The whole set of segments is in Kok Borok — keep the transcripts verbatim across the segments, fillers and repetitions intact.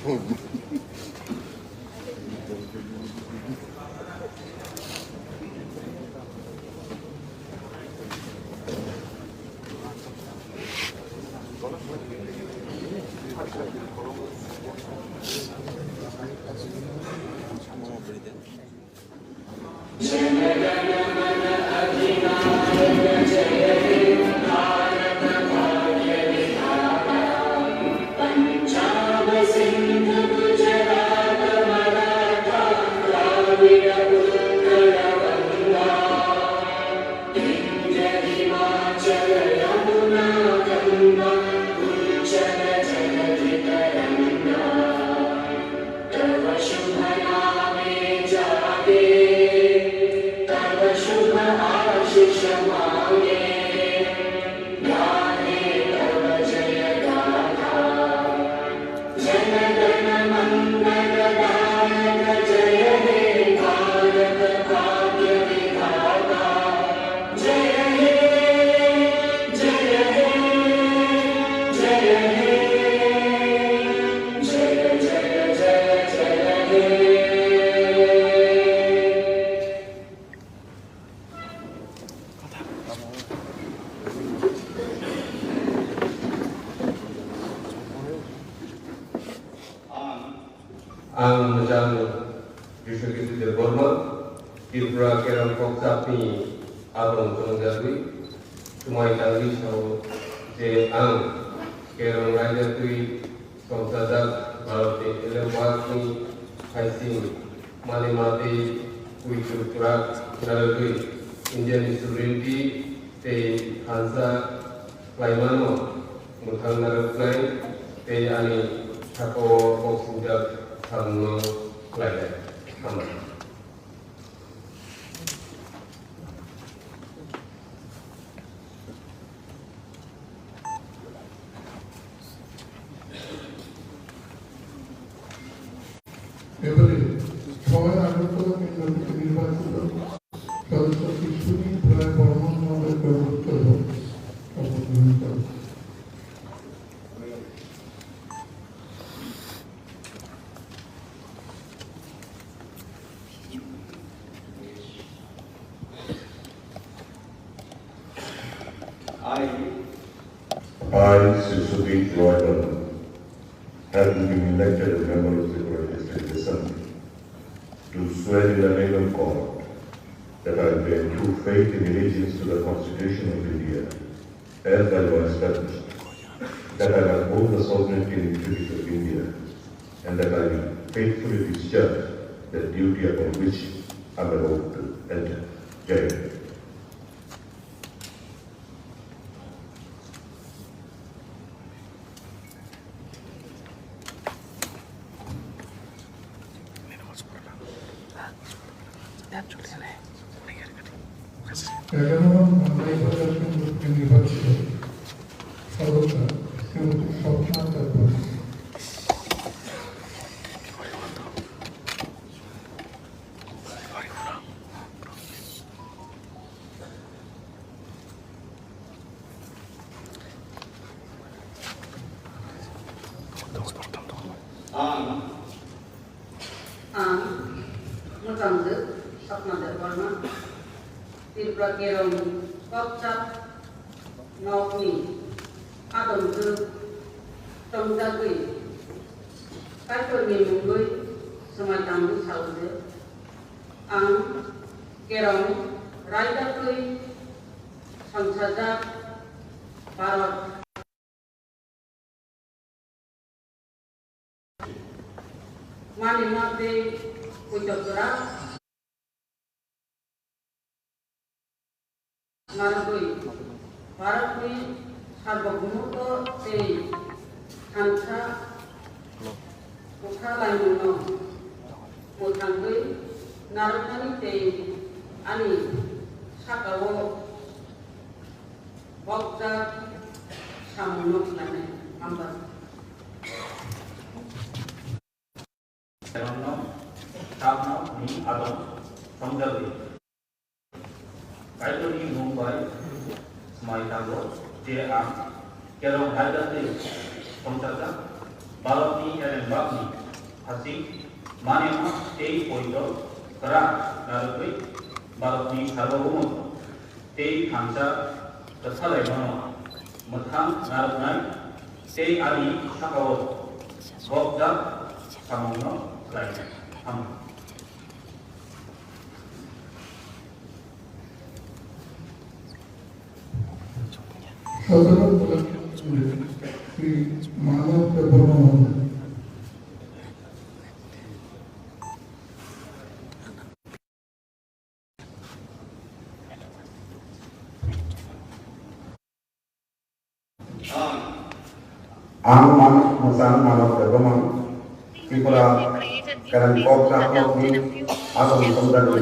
तव शुभ नामे जागे, तव शुभ आशीष मांगे, गाहे तव जय गाथा। जन गण मंगल दायक जय हे भारत भाग्य विधाता। जय हे, जय हे, जय हे, जय जय जय जय हे। Ang Mujang Biswajit Debbarma, Tripura Kerong Kokchapni adong chongjagwi, swmai tangwi sao je ang Kerong raida twi songchajak Bharatni Elembakni phaising Manima tei Kuitu kwrak narwgwi Indiani sovereignty tei thansa khlaimano mwthang narwknai tei ani sakao kok singjak samungno khlainai. Hambai. এবারে ছয় আগরতলা কেন্দ্র থেকে নির্বাচিত সদস্য কিশোরী রায় বর্মন মহোদয় প্রবর্তিত শপথ গ্রহণ করেন। I, I, Sisudit Roy Barman, having been elected a member of Tripura District Assembly, do swear in the name of God that I will bear true faith and allegiance to the Constitution of India, as I was established, that I will uphold the sovereignty and integrity of India, and that I will faithfully discharge the duty upon which I am about to enter. Jai Hind. এগারো নং মান্দাইবাজার কেন্দ্র থেকে নির্বাচিত সদস্য শ্রীমতী স্বপ্না Debbarma. Ang, ang Mwchangtwi Swpna Debbarma, Tripura Kerong Kokchap nokni adong twi tongjagwi Kaitorni mungwi swmai tangwi sao je, ang Kerong raida twi songchajak Bharat Manima tei Kuitok kwrak narwgwi Bharatni Sarvabhumutw tei thansa kwthalaimungno mwthangwi narwknani tei ani sakao bokjak samungno khlainai. Hambai. Tabno ni adong songjagwi Kaitorni mung bai swmai tango je ang Kerong raida twi songchajak Bharatni elembakni haching manima tei poito kwrak narwgwi Bharatni sarbohumotw tei thansa kwthalaimano mwthang narwknai tei ani sakao gopjak samungno khlainai. Hambai. Sodor Sri Manav Debbarma. Ang Manav, mwchang Manav Debbarma, Tripura Kerang Kokchap Blockni adong tongjakni.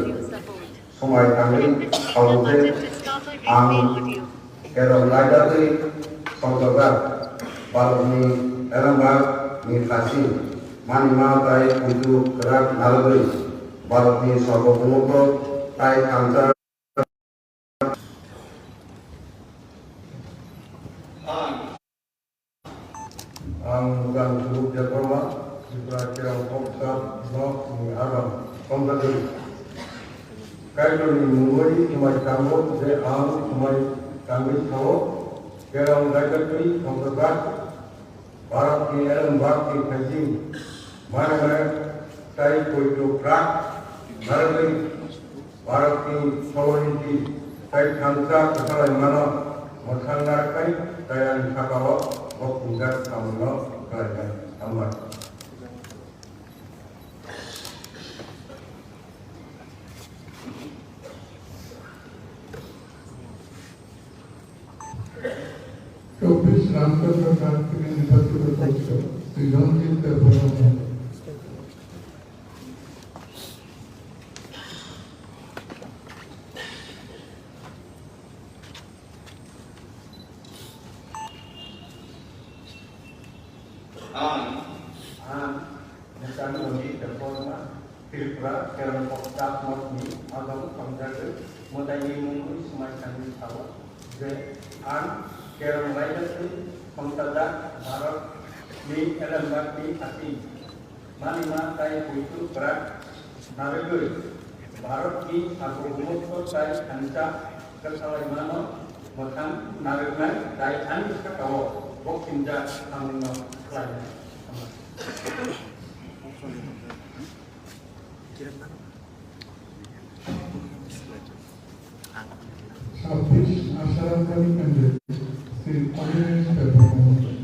Swmai tangwi khaung khe ang Kerong raida twi songchokjak Bharatni elembakni haching manima tai puitu kwrak narwgwi Bharatni sarbohumotw tai thansa. Ang Mukan Kubuk Debbarma, Tripura Kerong Kokchap Blockni adong tongjakni. Kaitorni mungwi swmai tango je ang swmai tangwi sao, Kerong raida twi songchokjak Bharatni elembakni haching manima tai poito kwrak narwgwi Bharatni sovereignty tai thansa kwthalaimano mwthang narwknai tai ani sakao boksongjak samungno khlainai. Hambai. চব্বিশ রামচন্দ্র ঘাট থেকে নির্বাচিত সদস্য শ্রী রঞ্জিত দেববর্মা মহোদয়। Ang, ang, Mwchang Roni Debbarma, Tripura Kerong Kokchap Blockni adong tongjagwi mwtaini mungwi swmai tangwi sao je ang Kerong raida twi songchajak Bharatni elembakni haching manima tai puitu kwrak narwgwi Bharatni sarbohumotw tai thansa kwthalaimano mwthang narwknai tai ani sakao boksongjak samungno khlainai. ছাব্বিশ আশারাম কালী কেন্দ্রে শ্রী অনিমেষ দেববর্মা মহোদয়।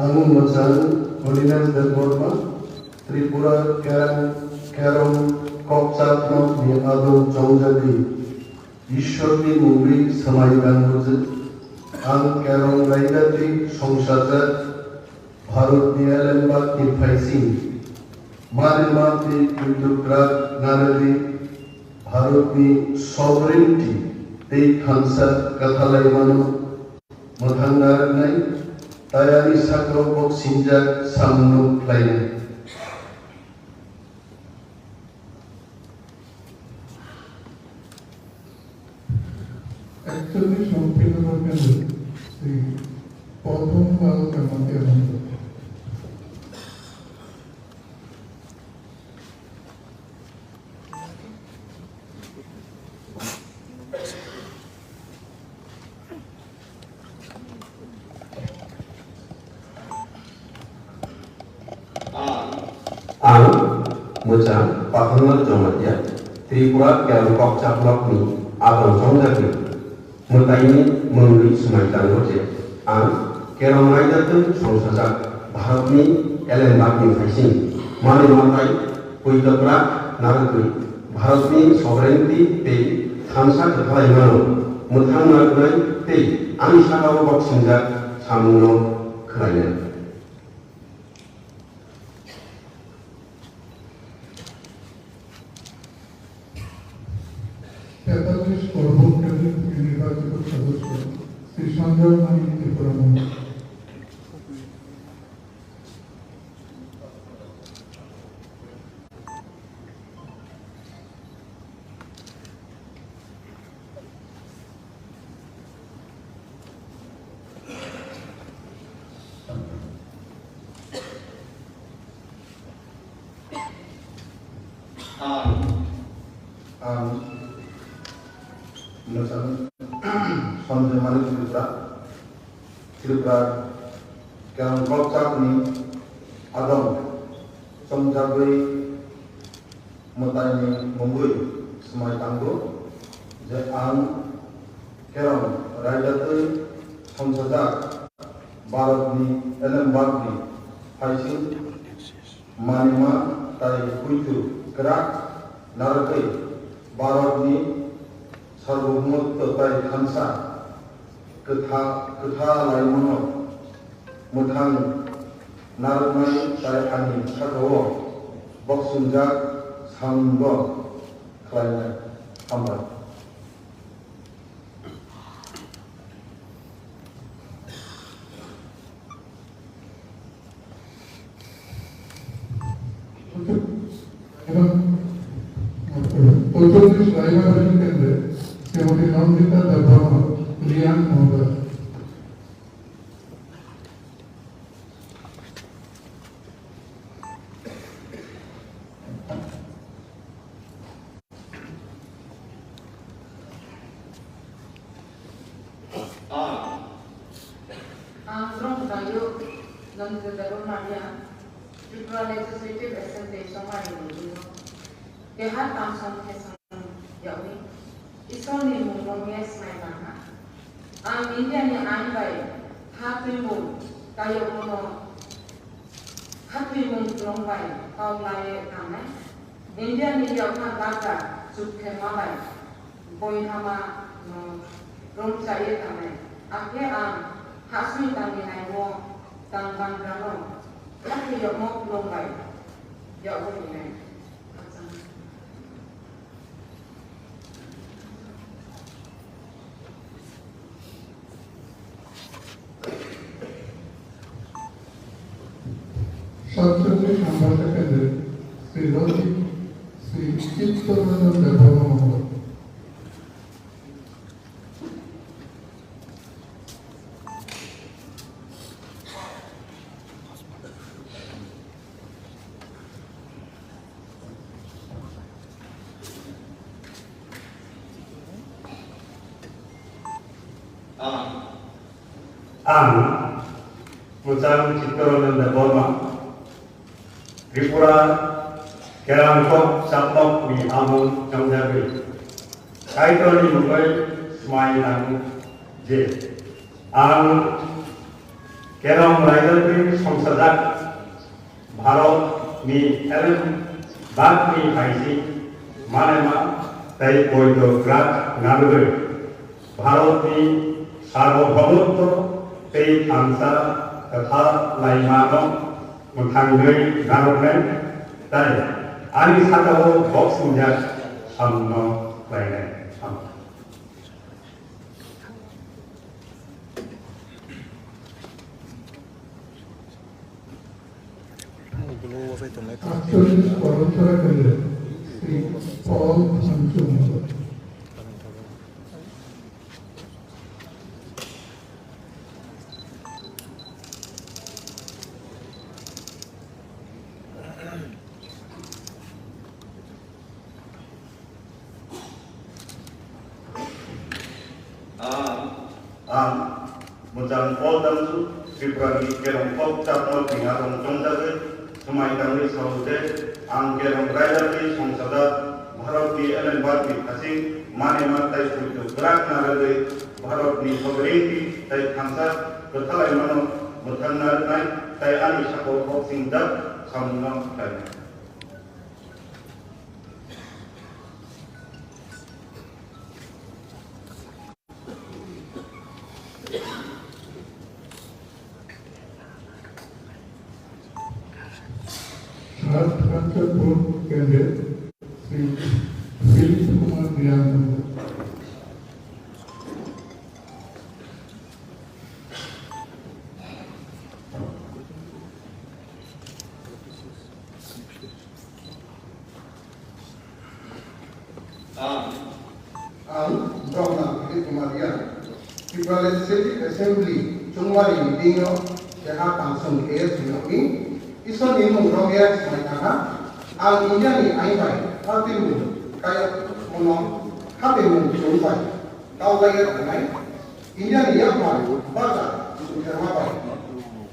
Ang Mwchang Holiness Debbarma, Tripura Kerang, Kerong Kokchap Blockni adong chongjagwi Ishwarni mungwi swmai tangwi ang Kerong raida twi songchajak Bharatni elembakni phaising manwi mantwi puitu kwrak narwgwi Bharatni sovereignty tei thansa kwthalaimano mwthang narwknai tai ani sakao boksongjak samungno khlainai. একচল্লিশ সম্পূর্ণ করবেন শ্রী পদ্মলাল কামাতিয়া মহোদয়। Ang, ang Mwchang Pathornath Jamatia, Tripura Kerong Kokchap Blockni adong chongjagwi mwtaini mungwi swmai tango je ang Kerong raida twi songchajak Bharatni elembakni phaising manwi mantwi puitu kwrak narwgwi Bharatni sovereignty tei thansa kwthalaimano mwthang narwknai tei ani sakao boksongjak samungno khlainai. তেতাল্লিশ করবুক কেন্দ্র থেকে নির্বাচিত সদস্য Sri Sanjay Mani Tripura Mani. Ang, ang, Sanjay Mani Tripura, Tripura, Kerong Kokchakni adong chongjagwi mwtaini mungwi swmai tango je ang Kerong raida twi songchajak Bharatni Elembakni phaising manima tai puitu kwrak narwgwi Bharatni sarbohumotto tai thansa kwtha-, kwtha laimano mwthang narwknai tai ani sakao boksongjak samungbo khlainai. Hambai. Totally Laibabari Kendra, Srimati Nandita Debbarma, Liang Mohoday. Ang Brahmadayo Nandita Debbarma Liang, Tripura Legislative Assembly Somari ni bini keha tamsong thesong yagwi Isorni mungno mes nai tangha. Ang India ni ain bai ha twimung tayokmano ha twimung kwlwng bai kau laiwi tangnai. India ni yakha dagra chukthema bai boihama no romchaiwi tangnai. Akhe ang hasing tangwi naio tang bangrano ha twiyokma kwlwng bai yagwi rinai. সাতচল্লিশ নম্বর সেকেন্ডে শ্রী লতিফ, শ্রী চিত্তরঞ্জন দেববর্মা মহোদয়। Ang, ang, Muchang Chittaranjan Debbarma, Tripura Kerongkok Chakmok ni amung chongjagwi Kaitorni mungwi swmai nango je ang Kerong raida twi songchajak Bharatni elem bagni haisi manema tei poito kwrak narwgwi Bharatni sarbohomotto tei thansa kwtha laimano mwthangwi narwknai tei ani sakao boksongjak samungno khlainai. আটচল্লিশ পরম্পরা কেন্দ্রে শ্রী পল শান্ত মহোদয়। Ang, ang, Muchang Paul Damsu, Tripura ni Kerongkok Chakma Twinga rong chongjagwi, swmai tangwi sao je, ang Kerong raida twi songchajak Bharat ni elem bagni hasing manema tei puitu kwrak narwgwi Bharat ni sovereignty tei thansa kwthalaimano mwthang narwknai tei ani sakao boksongjak samungno khlainai. সাত কাঞ্চনপুর কেন্দ্রে Shri Philip Kumar Reang. Ang Brahma Philip Kumar Riya, Tripura Legislative Assembly chongmani meeting o keha tangsong khe swnamwi Isor ni mung romya swmai kha. Ang India ni ain bai, hatimung kayok mono, hatimung chwng bai, kaulaiya tongnai. India ni yakmar bacha chukherma bai,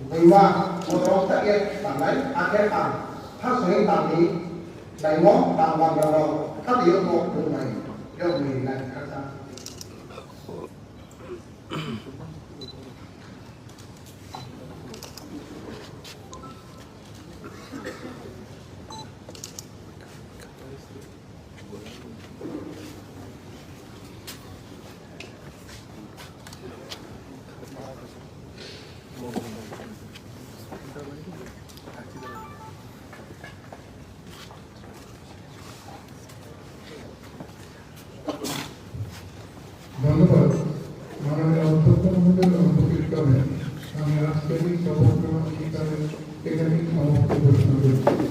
bwima motom sakya tangnai, akhe ang thasongwi tangni naimo tangmang rok, hati yokmo tongnai, yokni nai khaksa. ধন্যবাদ। মাননীয় অধ্যক্ষ মহোদয় এবং উপস্থিত করেন। আমি আজকের এই সভার অঙ্গীকারে এখানেই সমাপ্ত ঘোষণা করছি।